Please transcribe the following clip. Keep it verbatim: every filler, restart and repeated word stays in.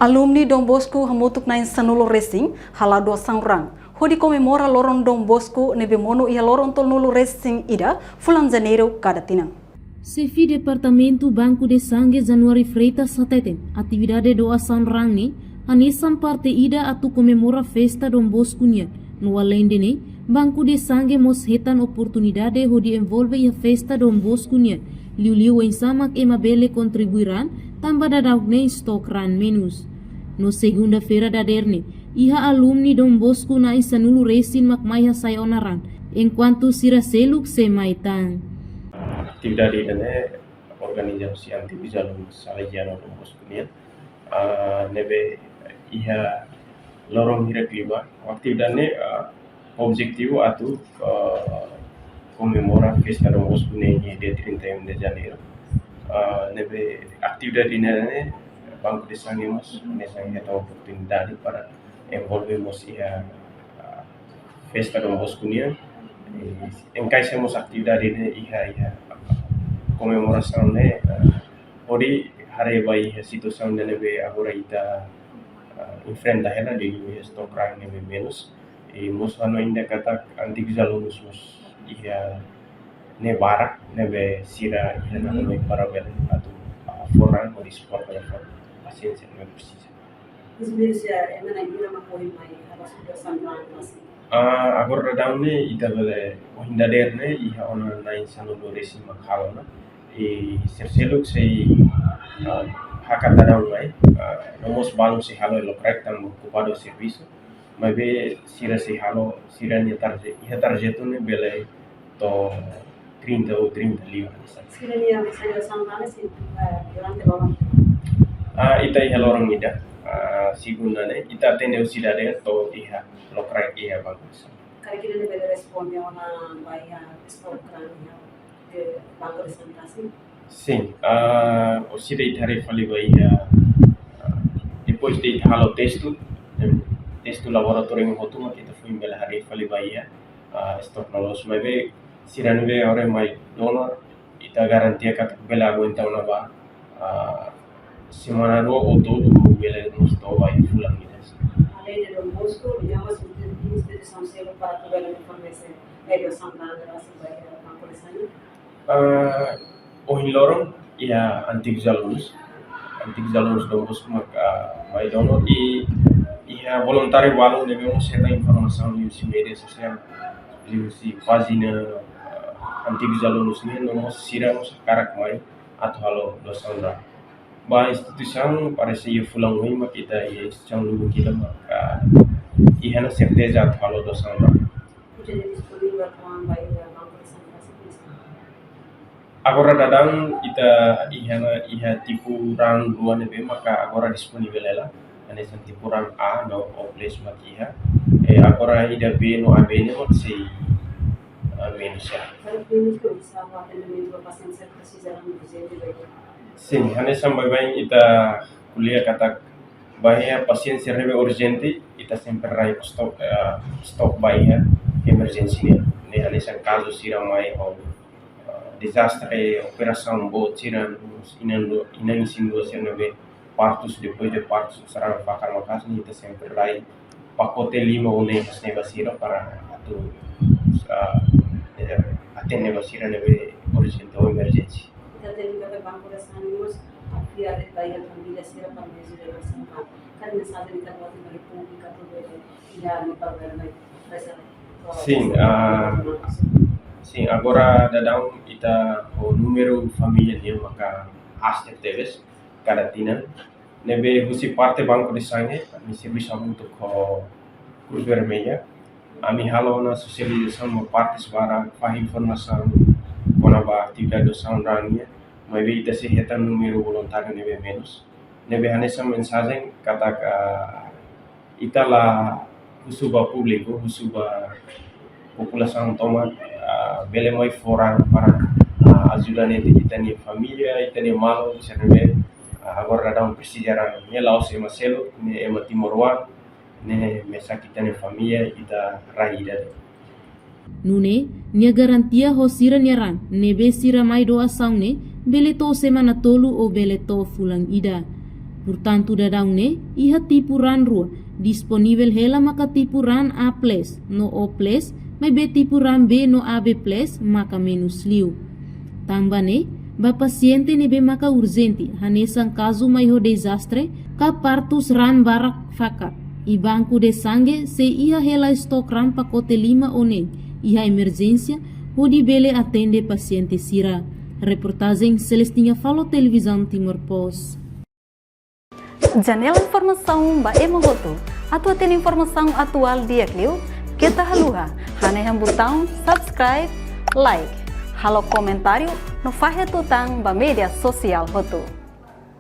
Alumni Don Bosco hamutuk na'in sanulu resin hala'o doasaun raan hodi komemora loron Don Bosco ne'ebé monu iha loron tolunulu resin ida fulan Janeiru kada tinan. Xefe Departamentu Banco de Sangue Januário Freitas hateten, atividade doasaun raan ne'e hanesan parte ida atu komemora festa Don Bosco nian. No aleinde ne'e, Banco de Sangue mós hetan oportunidade hodi envolve iha festa Don Bosco nian, liuliu oinsá mak ema bele kontribui raan, tanba daudaun ne'e stok raan menus. No segunda-feira dadeer ne'e, iha alumni Don Bosco na'in sanulu resin mak mai hasai ona raan, enkuantu sira seluk sei mai tan. Atividade ida-ne'e organiza husi antigu alunu Salesianu Don Bosco nian. Ah, ne'ebé iha loron hirak liubá. Atividade ne'e, ah, objetivu atu, ah, komemora festa Don Bosco nian iha dia trinta e um de Janeiro. Ah, ne'ebé atividade ida-ne'e Banco de Sangue mós, ne'e sai hetan oportunidade para envolve mós iha, ah, festa Don Bosco nian. Eh, enkaixa mós atividade ne'e iha, iha komemorasaun ne'e, ah, hodi haree ba iha situasaun ida ne'ebé agora ita, ah, enfrenta hela, liuliu iha stok raan ne'ebé menus. I mós hanoin dehan katak antigu alunus mós iha ne'e barak, ne'ebé sira iha nakonu para bele atu, ah, fó raan hodi suporta ba pasiente ne'ebé presiza. Ismir sia, ema na'in hira mak ohin mai halo doasaun raan ne'e? Ah, agora daudaun ne'e ita bele ohin dadeer ne'e iha ona na'in sanulu resin mak halo ona. I sira seluk sei, ah, hakat daudaun mai, ah, no mós balun sei halo lokraik tanba okupadu servisu. Maibé sira sei halo, sira-nia tarje-, iha tarjetu ne'e bele to'o trinta ou trinta e lima hanesan. Sira-nia mensagem sambana si, eh, durante loron? Ah, ita iha loron ida, ah, segunda ne'e, ita atende husi dadeer to'o iha lokraik iha Banco de Sangue. Karik ida-ne'e bele responde ona ba iha stok raan iha, eh, Banco de Sangue, sin? Sin, ah, orsida ita haree fali ba iha, ah, depois de ita halo testu, em, testu laboratóriu hotu mak ita foin bele haree fali ba iha, ah, stok no loos, maibé sira ne'ebé agora mai donor, ita garantia katak bele aguenta ona ba, ah, semana rua ou tolu bele mós to'o ba iha fulan ida. Aleinde Don Bosco, iha mós instituisaun seluk para atu bele fornese doasaun raan ne'e ba iha Banco de Sangue? Ah, ohin loron iha antigu alunus, antigu alunus Don Bosco mak mai donor i iha voluntáriu balun ne'ebé mós hetan informasaun liuhusi média sosiál, liuhusi pájina, ah, antigu alunus nian, no mós sira mós hakarak mai atu halo doasaun raan. Ba instituisaun parese iha fulan oin mak ita iha instituisaun lubuk ida mak, ah, iha ona serteza atu halo doasaun raan. Ita disponível raan ba iha Banco de Sangue? Agora daudaun ita iha ona, iha tipu raan rua ne'ebé maka agora disponível hela. Hanesan tipu raan A no O plus mak iha. Eh, agora ida B no A B ne'e mak sei, ah, menus ya. Para menus ke bisa atendimentu ba pasiente sira presiza raan urjente ba iha? Sin, hanesan baibain ita ko'alia katak ba iha pasiente sira ne'ebé urjente, ita sempre rai stok, eh, stok ba iha emerjénsia nian. Ne'e hanesan kazu sira mai ho, eh, dezastre, operasaun boot sira, inan do, inan isin-rua sira ne'ebé partus, depois de partus, sarani fakar maka'as ne'e, ita sempre rai pakote lima ou neen hanesan ne'e ba sira para atu, ah, eh, atende ba sira ne'ebé urjente ou emerjénsia. Ita atende ba Banco de Sangue mós, atu fiar ba iha família sira para mezmu de orasaun. Karik mensajen ita-boot ba iha públiku atu bele iha ne'e para bele mai resa. Sin, ah, sin, agora daudaun ita ho númeru família nian maka aas tebes kada tinan. Ne'ebé husi parte Banco de Sangue, ami servisu hamutuk ho Cruz Vermelha. Ami halo ona sosializasaun ba partes barak, fahe informasaun kona-ba atividade doasaun raan nian, maibé ita sei hetan númeru voluntáriu ne'ebé menus. Ne'ebé hanesan mensajen katak, ah, ita la husu ba públiku, husu ba populasaun tomak, ah, bele mai fó raan para, ah, ajuda netik ita-nia família, ita-nia maluk sira ne'ebé, ah, agora daudaun presiza raan. Ne'e la'ós ema seluk, ne'e ema timoroan, ne'e mesak ita-nia família, ita rai ida. Nune'e, nia garantia ho sira-nia raan ne'ebé sira mai doasaun ne'e bele to'o semana tolu ou bele to'o fulan ida. Portantu, daudaun ne'e iha tipu raan rua, disponivel hela maka tipu raan A plus no O plus, maibé tipu raan B no A B plus maka menus liu. Tanba ne'e, ba pasiente ne'ebé maka urjente, hanesan kazu mai ho dezastre, ka partus raan barak fakat, i banku de sangue sei iha hela estok raan pakote lima ou neen iha emerjénsia, hodi bele atende pasiente sira. Reportajen Celestina Falo, Televizaun Timor Post. Janela informasaun ba ema hotu. Atu hatene informasaun atuál di'ak liu, keta haluha hanehan butaun subscribe, like, halo komentáriu no fahe tutan ba média sosiál hotu.